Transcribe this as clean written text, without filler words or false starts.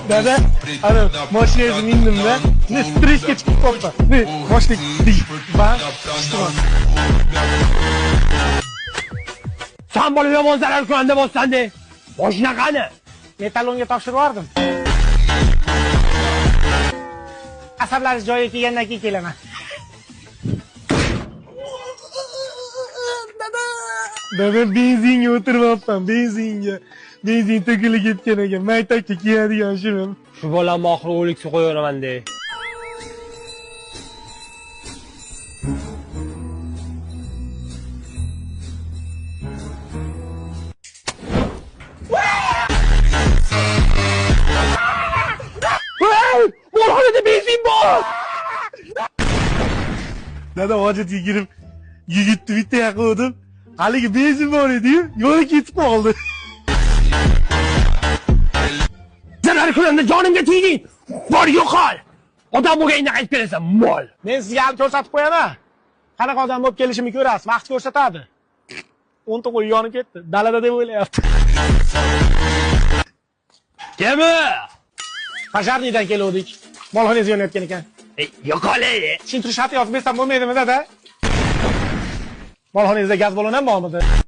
Dada, ana mashinangizni mindim-da, ne stressga chiqib qolibman. Ne, mashina va San bola yomon zarar ko'randa bossan-de. Mashina qani? Metalonga topshirib yubordim. Asablaringiz joyiga kelgandan keyin kelaman. Dada, benzinga o'tiryapman, benzinga. Benzin to'kilib ketgan ekan, maktabga kiyadigan shimim. Shu bolamni oxiri o'likka qo'yaveraman-de. Molxonada benzin bor! Dada, hojatga kirib, yigitni bitta yaqin. Haligi benzin bor edi-yu, yo'li ketib qoldi. Zarar ko'randa jonimga tegding. Bor yo'qol. Odam bo'lganingda qaytib kelasan, mol. Men sizga ham ko'rsatib qo'yaman. Qanaqa odam bo'lib kelishimni ko'rasiz, vaqt ko'rsatadi. 10 ta qo'y yonib ketdi. Dalada deb o'ylayapti. Kimi? Pajarnidan keluvdik. Molxonangiz yonayotgan ekan. Yo'qol. Tushuntirish xati yozib bersam bo'lmaydimi, dada? Molxonangizda gaz balon ham bormidi?